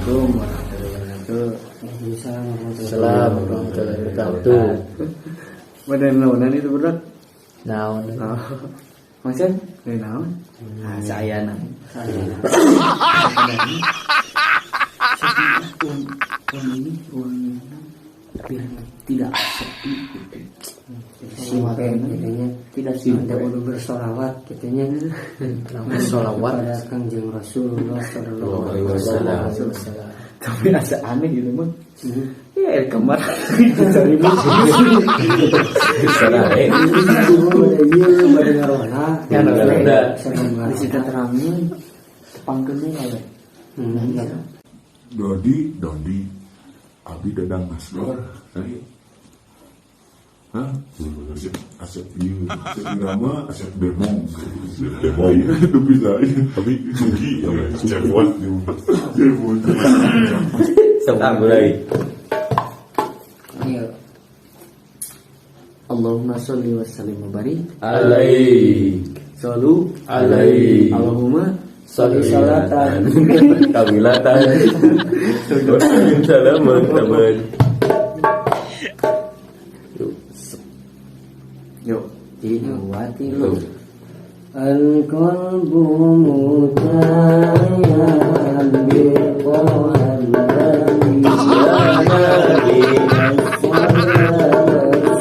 Assalamualaikum warahmatullahi wabarakatuh. Waalaikumsalam warahmatullahi. Salam warahmatullahi wabarakatuh. Pada naonan itu berat. Naon? Oh. Maksud, dari naon? Nah, saya nang. Ruang, ruang ini ruang biar tidak sepi gitu. Simpe gitunya. Tidak Ada simpe. Kudu bersolawat gitunya. Bersolawat. Kepada Kangjeng Rasulullah Sallallahu Alaihi Alaihi wasallam. Wasallam. Tapi asa aneh gitu mah. Ya, air kamar cari Salah eh. Pada ieu bade ngarona. Ya, ngarona. Serem Di situ terangin tepangkeun we. Dodi, Dodi, Abi Dadang Masdor, tadi. Hah? Asep, Asep ieu, Asep Irama, Asep Demong. Demong. Itu bisa. Tapi Sugi ya, Cepot. Cepot. Sama mulai. Ayo. Allahumma sholli wa sallim wa barik. Alai. Solu Alai. Allahumma Sholli salatan. Kamilatan. Salaman teman. Yuk. Yuk, Dua tilu. القلب متيم بطه النبي Ya Nabi.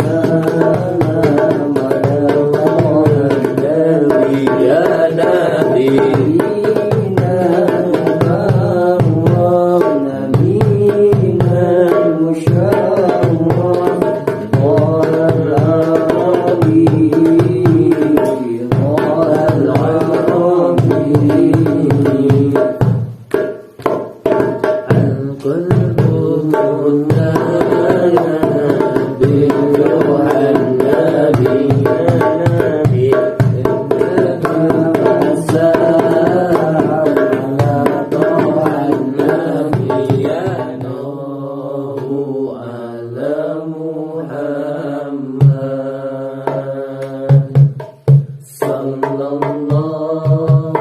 والسلام على طه Nabi ya Nabi. نبينا المكرم نبينا المشرف طه العربي طه العربي. القلب متيم بروح النبي يا نبي. السلام على طه النبي يا الله على محمد صلى الله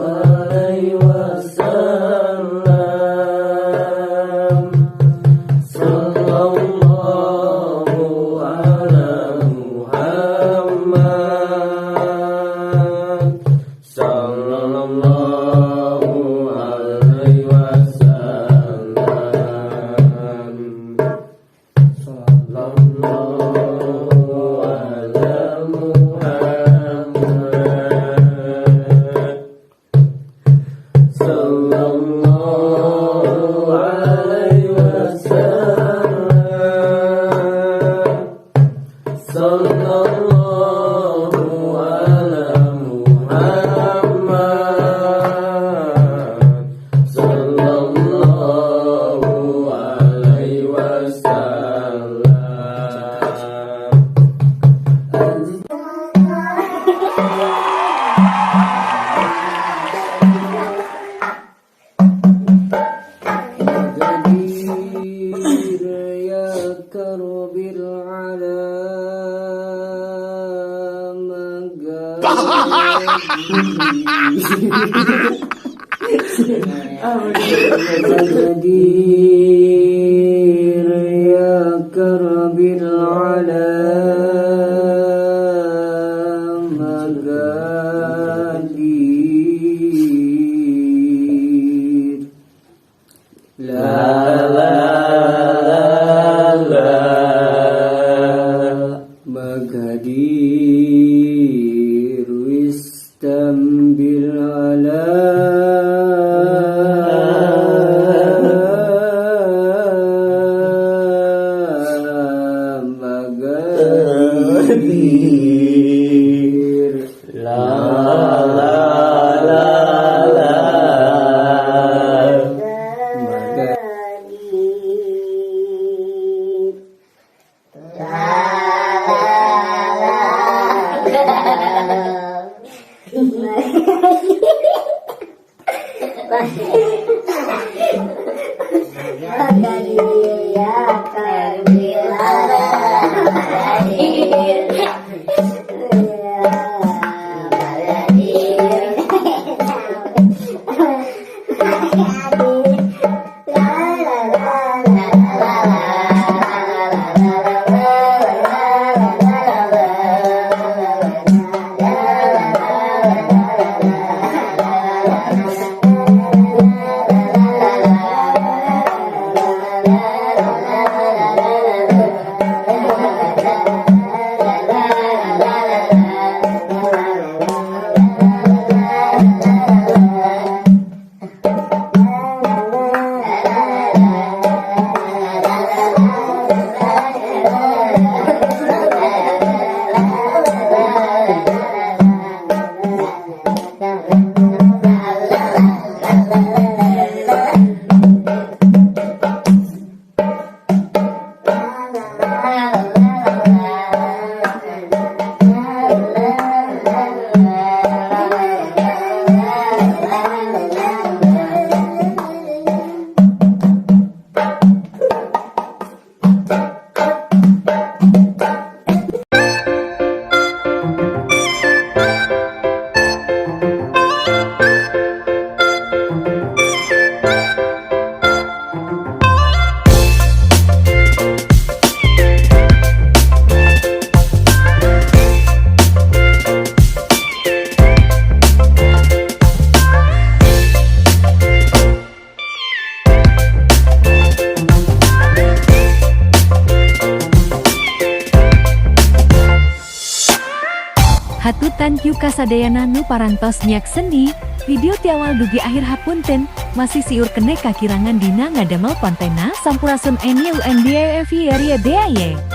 عليه وسلم صلى الله على محمد صلى الله عليه وسلم صلى الله على محمد صلى الله عليه وسلم صلى الله على محمد صلى الله عليه وسلم. جدير يا كرب العلا مقادير يا كرب العلا مقادير لا لا لا لا مقادير استنبل على مقادير لا لا لا لا. Hatur thank you kasadayana nu parantos nyaksen di video ti awal dugi akhir. Hapunten masih siur keneh kakirangan dina ngadamel kontenna. Sampurasun, N U N B A F I R Y D A Y.